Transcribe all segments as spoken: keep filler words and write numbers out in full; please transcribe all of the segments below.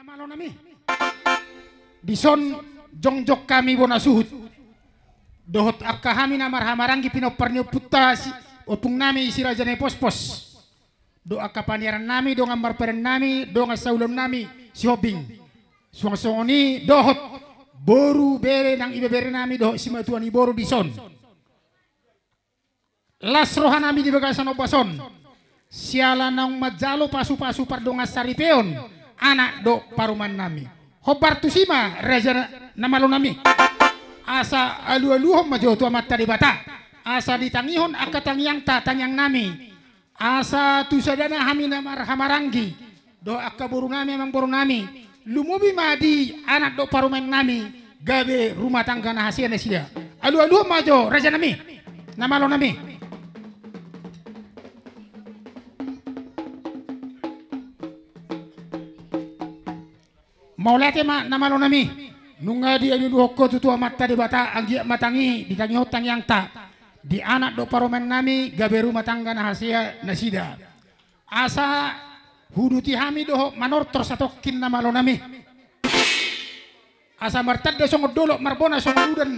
Na malo nami. Dison jongjong hami bona suhut. Dohot angka hami na marhahamaranggi pinompar ni ompunta si, ompung nami si Raja Naipospos. Dohot angka paniaran nami, dongan marpadan nami, dongan saulaon nami, Sihombing. Suang songon i dohot boru, bere nang ibebere nami dohot simatua ni boru dison. Las roha nami di bagasan ombas on. Siala naung manjalo pasu-pasu pardongan saripeon, anak dohot parumaen nami. Hombar tusi ma raja na, na malo nami. Asa alu-aluhon ma jo tu Amanta Debata. Asa ditangihon angka tangiangta, tangiang nami. Asa tu sadana hami na marhahamaranggi. Dohot angka boru nami, amang boru nami. Lumobi ma di anak dohot parumaen nami. Gabe rumah tangga na hasea nasida. Alu-aluhon ma jo, raja nami. Na malo nami. Mauliate ma na malo nami. Nunga dialu-aluhon ho tu Amanta Debata, anggiat ma tangi, ditangihon tangiangta. Di anak dohot parumaen nami, gabe rumah tangga na hasea nasida. Asa huduti hami dohot manortor satongkin na malo nami. Asa martanda songon dolok, marbona songon udan.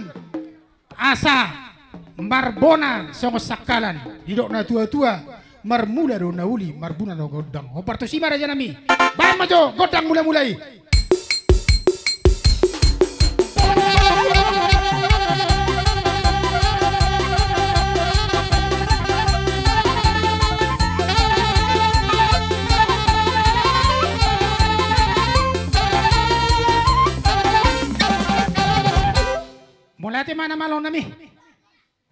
Asa marbona songon sangkalan. Didok na tua-tua, marmula do na uli, marbona do gondang. Hombar tusi ma raja nami. Baen ma jo gondang mula-mula i. Mauliate ma na malo nami.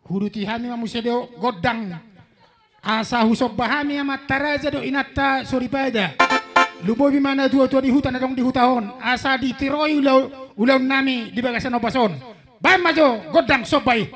Huduti hami ma muse do gondang. Asa husomba hami amanta raja dohot inanta soripada. Lumobi ma na tua-tua di huta na adong di huta on. Asa ditiroi ula-, ulaon nami di bagasan ombas on. Baen ma jo gondang somba i.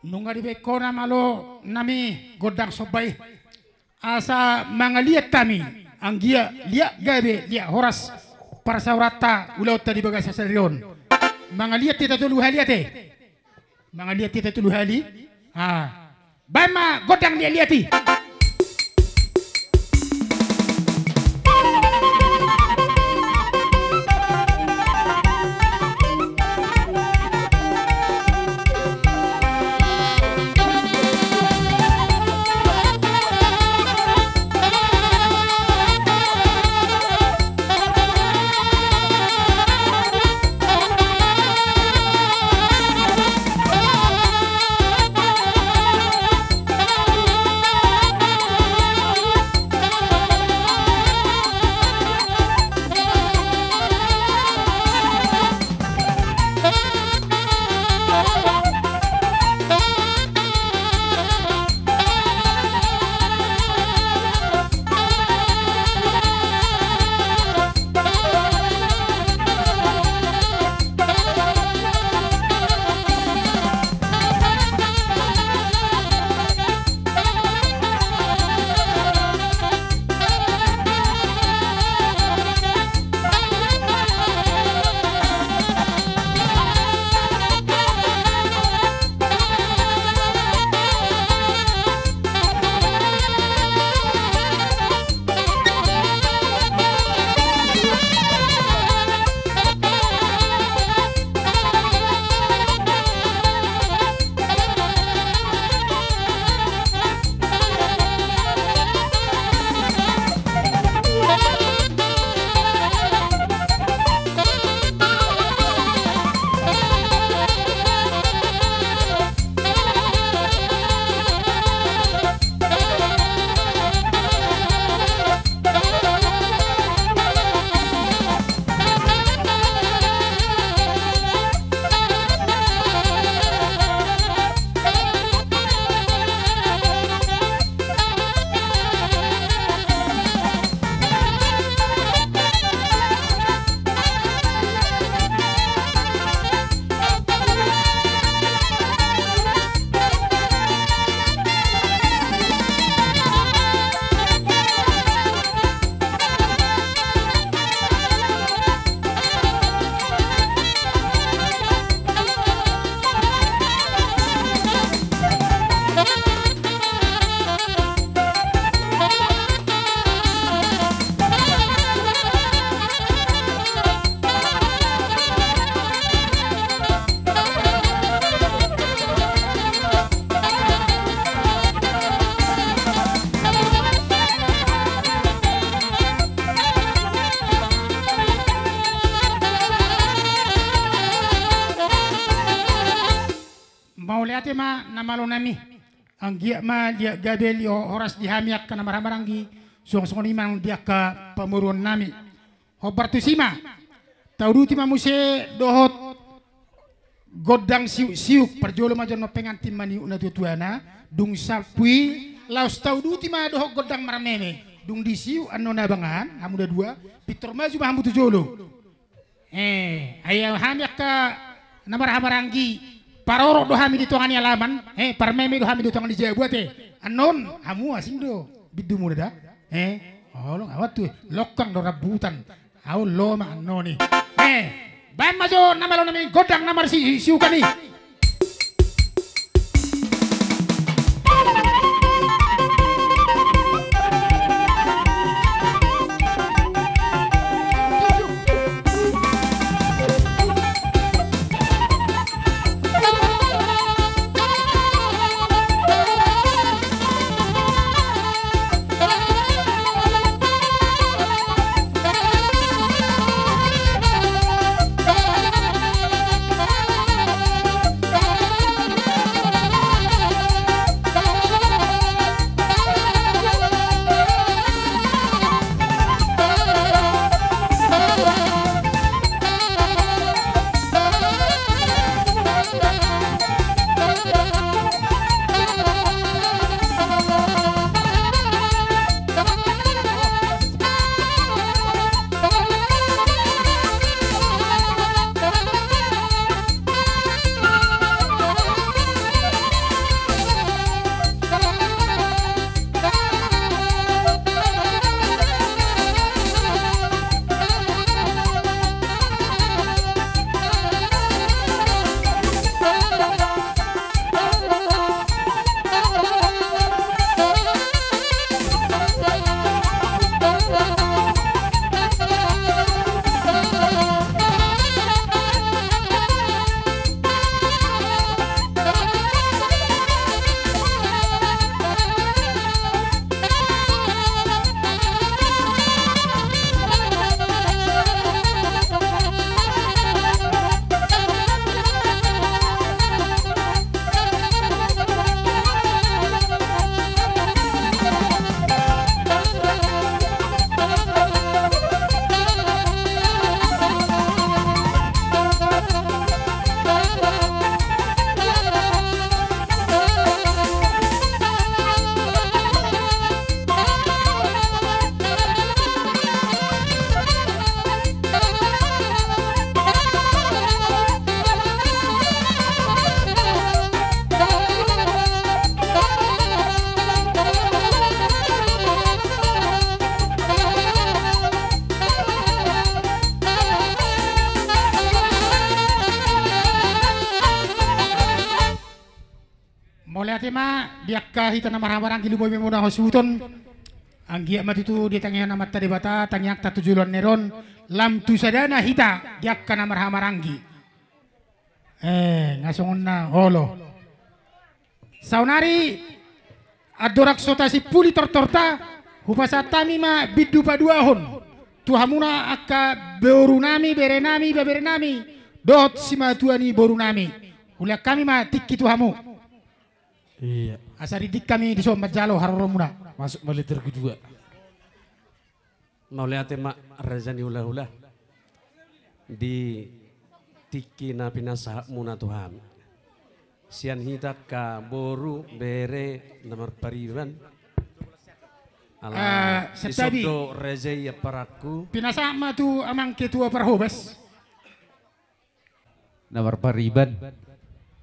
Nunga dibaen ho na malo nami gondang somba i. Asa mangaliat hami, anggiat liat gabe, liat horas parsaoranta ulaonta di bagasan sadari on. Mangaliat hita tolu hali ate. Mangaliat hita tolu hali. Ah. Baen ma gondang liat-liat i. Mauliate ma na malo nami. Anggiat ma liat gabe liat horas di hami angka na marhahamaranggi, suang songon i ma di angka pamoruon nami. Hombar tusi ma, tauduti ma muse dohot gondang siuk-siuk, parjolo ma jonok pengantin maniuk na tuatuana, dung salpu i laos tauduti ma dohot gondang marmeme, dung disiuk annon abangan hamu na dua, pintor maju ma hamu tu jolo. Eh, ai hami angka na marhahamaranggi, parorot do hami di tonga ni alaman, eh, parmeme do hami di tonga ni jabu ate. Annon hamu asing do bindumuna da. Eh, olo, awan tu longkang do rambutan. Ahu lo ma annon i. Eh, baen ma jo na malo nami gondang na marsiuksiukan i. Mauliate ma di angka hita na marhahamaranggi, lumobi ma muna hasuhuton. Anggiat ma tutu ditangiang Amanta Debata tangiangta tu joloan ni ari on, lam tu sadana hita di angka na marhahamaranggi. Eh, nga songon na olo. Saonari andorang so tasimpuli tortorta, hupasahat hami ma bindu paduahon tu hamuna angka borunami, berenami, ibeberenami dohot simatua ni borunami. Hulehon hami ma tingki tu hamu. Iya. Asa rindik hami dison manjalo haroromuna. Masuk ma liturgi dua. Mauliate ma raja ni hulahula di tingki na pinasahatmuna tu hami. Sian hita angka boru, bere na marpariban. Ala, ah, dison do raja i amparangku. Pinasahat ma tu amang ketua parhobas. Na marpariban,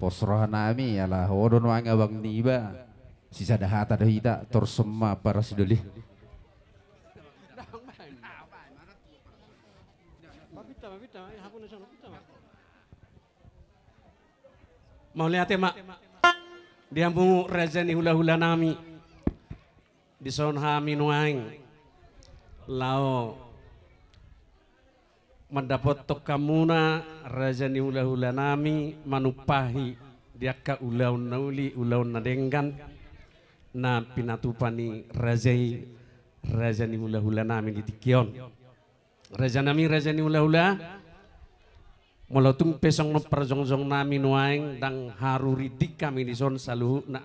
pos rohanami, ala ho do nuaeng abang niba, sisada hata do hita, torus ma parasidoli. Mauliate ma di hamu raja ni hulahulanami. Dison hami nuaeng laho mandapothon hamuna raja ni hulahulanami, manumpahi di angka ulaon na uli, ulaon na denggan na pinatupa ni raja i, raja ni hulahulanami di tingki on. Rajanami, raja ni hulahula, Molo tung pe songon on parjongjong nami nuaeng, ndang haru rindik hami dison saluhutna.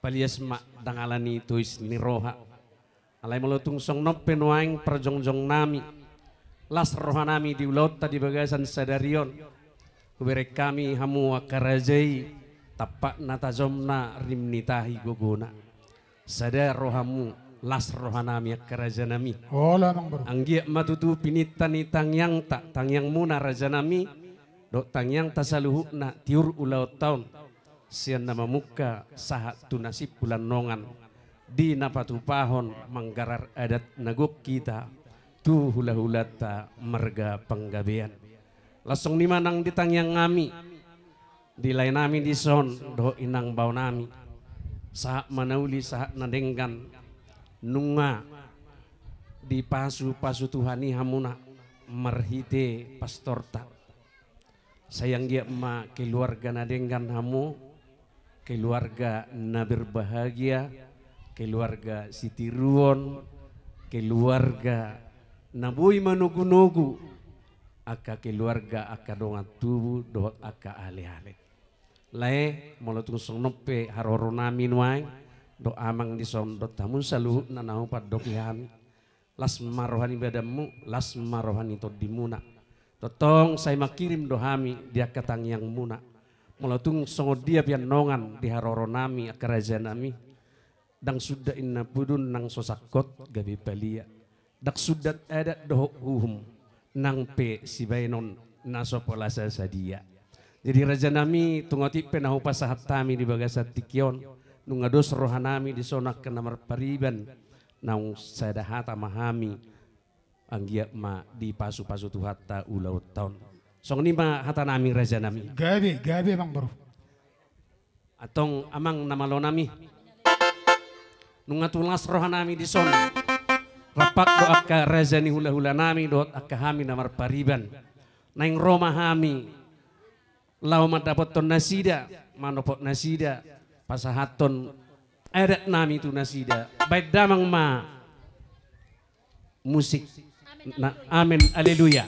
Palias ma ndang alani tois ni roha. Alai molo tung songon on pe nuaeng parjongjong nami, las roha nami di ulaonta di bagasan sadari on. Hubereng hami hamu angka raja i, tampakna tajomna rim ni tahi gogona. Sada rohamu, las roha nami angka raja nami. Olo, amang boru. Anggiat ma tutu pininta ni tangiangta, tangiangmuna raja nami, dohot tangiangta saluhutna tiur ulaonta on, sian na mamungka sahat tu na simpul annongan, di na patupahon manggarar adat na gok hita tu hulahulanta marga Panggabean. Las songon i ma nang di tangiang nami, di lae nami dison dohot inang bao nami, sahat ma na uli sahat na denggan, nunga dipasupasu Tuhan i hamuna marhite pastorta. Sai anggiat ma keluarga na denggan hamu, keluarga na berbahagia, keluarga sitiruon, keluarga na boi manogunogu angka keluarga, angka dongan tubu dohot angka aleale. Lae, molo tung songon on pe haroro nami nuaeng, dohot amang dison dohot hamu saluhutna na hupandoki hami. Las ma roha ni badanmu, las ma roha ni tondimuna. Tongtong sai mangkirim do hami di angka tangiangmuna. Molo tung songon dia pe annongan di haroro nami angka raja nami, ndang sundat inna pudun nang so sangkot gabe palia. Ndang sundat adat dohot uhum, nang pe sibaenon na so pola sasadia. Jadi raja nami, tung otik pe na hupasahat hami di bagasan tingki on, nunga dos roha nami dison angka na marpariban, naung sada hata ma hami, anggiat ma dipasupasu Tuhanta ulaonta on. Songon i ma hata nami raja nami. Gabe, gabe, amang boru. Antong amang na malo nami, nunga tulas roha nami dison. Rap do angka raja ni hulahula nami dohot angka hami na marpariban. Naeng ro ma hami laho mandapothon nasida, manopot nasida, pasahathon adat nami tu nasida. Baen damang ma musik. Amen, na, haleluya. Amen, haleluya.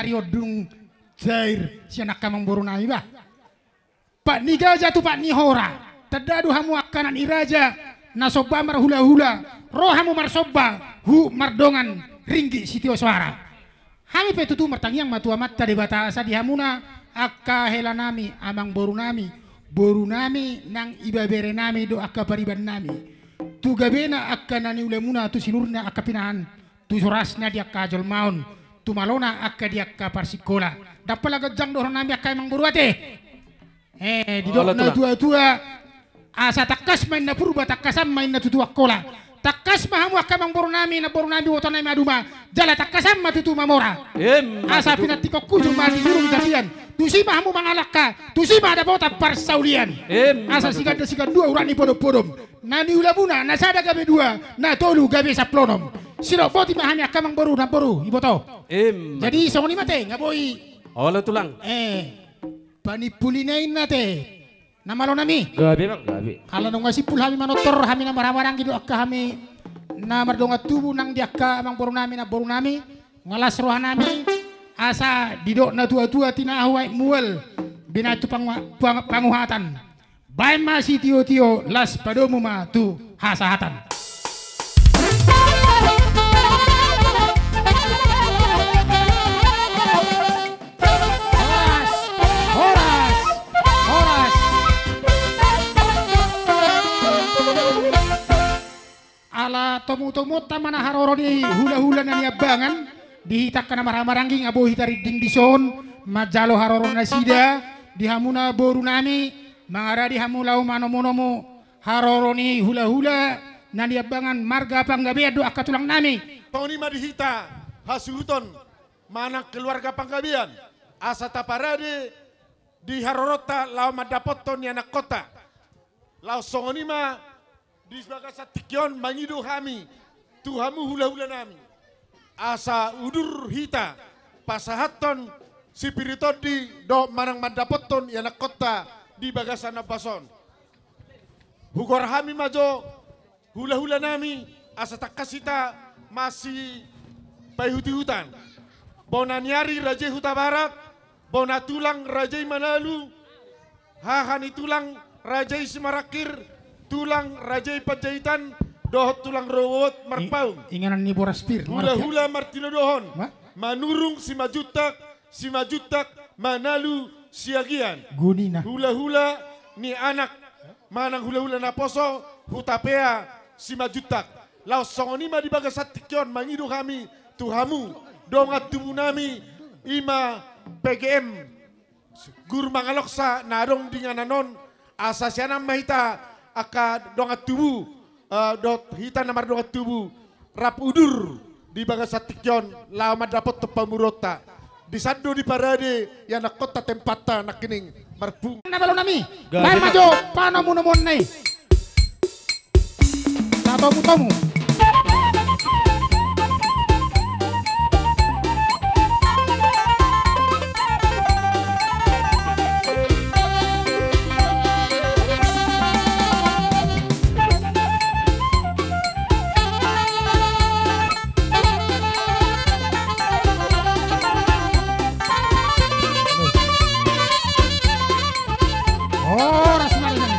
Ari on dung cair sian angka amangboru nami bah. Pat ni gaja tu pat ni hora. Tanda do hamu angka anak ni raja na somba marhulahula, ro hamu marsomba hu mardongan ringgit sitio soara. Hami pe tutu martangiang ma tu Amanta Debata asa di hamuna angka hela nami, amangboru nami, boru nami, nang ibebere nami dohot angka pariban nami, tu gabena angka na niulamuna, tu sinurna angka pinahan, tu sorasna di angka jolma on, tu malona angka di angka parsingkola. Ndang pola ganjang dohonon nami angka amangboru ate. Eh, didok natuatua, asa tangkas ma inna Purba, tangkasan ma inna tutu Angkola. Tangkas ma hamu angka amangboru nami, namboru nami, iboto nami maduma, jala tangkasan ma tutu mamora. Asa pinantikhon hujur ma di jurung tapian. Tusi ma hamu mangalangka, tusi ma dapotan parsaulian. Asa siganda sigandua urat ni podompodom. Na niulamuna na sada gabe dua, na tolu gabe sampulu onom. Sidok boti ma hami angka amangboru, namboru, iboto. Jadi songon i ma ate, nga boi. Olo tulang. Eh, panimpulina inna ate. Na malo nami. Gabe bang, gabe. Ala nunga simpul hami manortor, hami na marhahamaranggi dohot angka hami na mardongan tubu nang di angka amangboru nami, namboru nami. Nga las roha nami, asa didok natuatua, tinahu aek mual, binahen tu pangu-, pang-, panguhatan. Baen ma sitiotio, las padomu ma tu hasahatan. Horas, horas, horas. Ala tomutomuonta ma na haroro ni hulahula na niambangan, di hita angka na marhahamaranggi nga boi hita rinding dison manjalo haroro nasida, di hamuna boru nami, mangaradi hamu laho manomunomu haroro ni hulahula na niambangan marga Panggabean dohot angka tulang nami. Songon i ma di hita hasuhuton manang keluarga Panggabean, asa taparade di haroronta laho mandapothon ianakkonta. Laos songon i ma di bagasan tingki on mangido hami tu hamu hulahula nami, asa udur hita pasahathon sipir ni tondi dohot manang mandapothon ianakkonta di bagasan ombas on. Hugoar hami ma jo hulahula nami, asa tangkas hita masipaihutihutan. Bona ni ari raja i Hutabarat, bona tulang raja i Manalu, haha ni tulang raja i Simarangkir, tulang raja i Panjaitan, dohot tulang rorobot Marpaung. Inganan ni boras pir. Hulahula martinodohon. Manurung Simanjuntak, Simanjuntak Manalu Siagian. Hulahula ni anak manang hulahula naposo Hutapea Simanjuntak. Laos songon i ma di bagasan tingki on mangido hami tu hamu dongan tubu nami, i ma P G M Guru Mangaloksa na adong di inganan on, asa sian an ma hita angka dongan tubu, eh, dohot hita na mardongan tubu, rap udur di bagasan tingki on laho mandapothon pamoruonta. Disan do diparade ianakkonta tempatta nangkining marpungu. Na malo nami, baen ma jo panomunomuonna i. Tatomutomu. Horas ma di sini.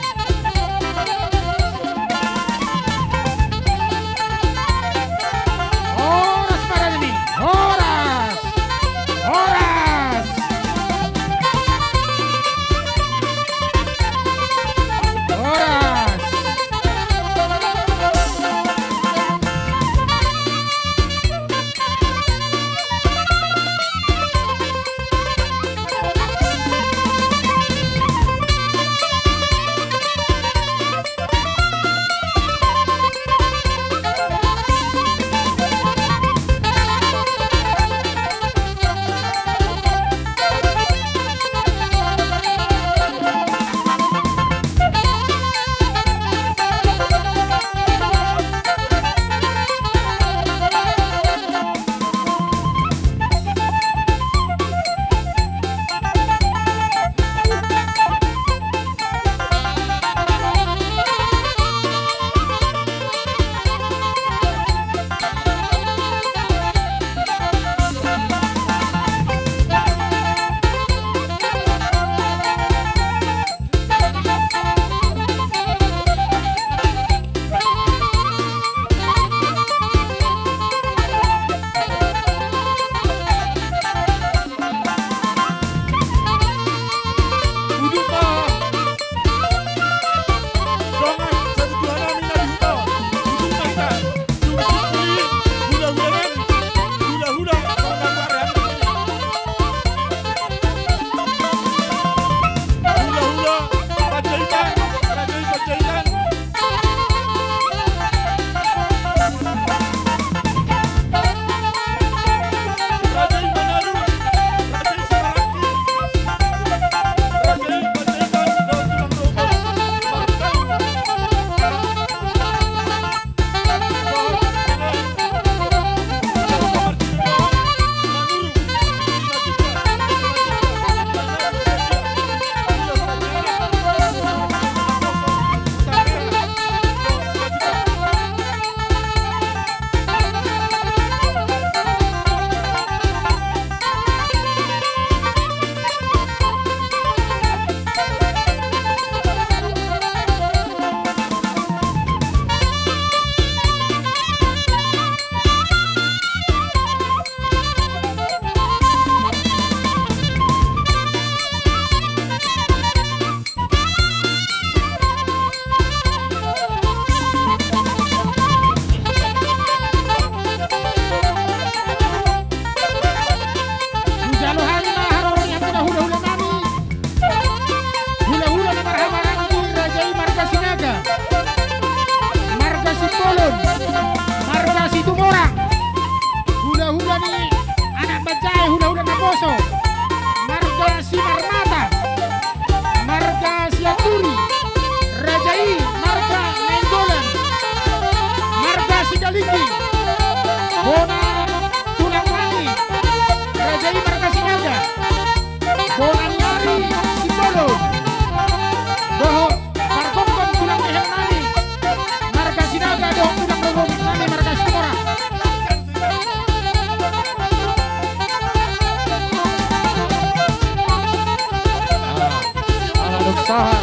Aha.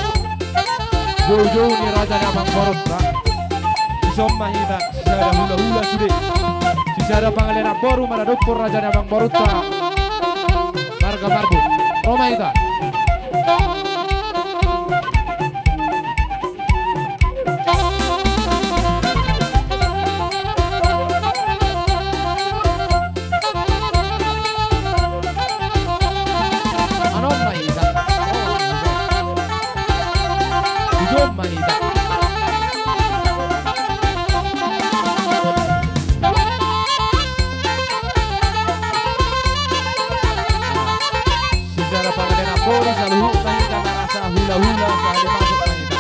Joujou ni raja ni amangborunta. Dison ma hita sisada hulahula sude. Sisada pangalean boru maradophon raja ni amangborunta. Marga Marbun. Ro ma hita. Anon ma hita. Tujon ma hita. Sisada pangalean boru saluhutna hita marasa hulahula sahali masuk ma hita.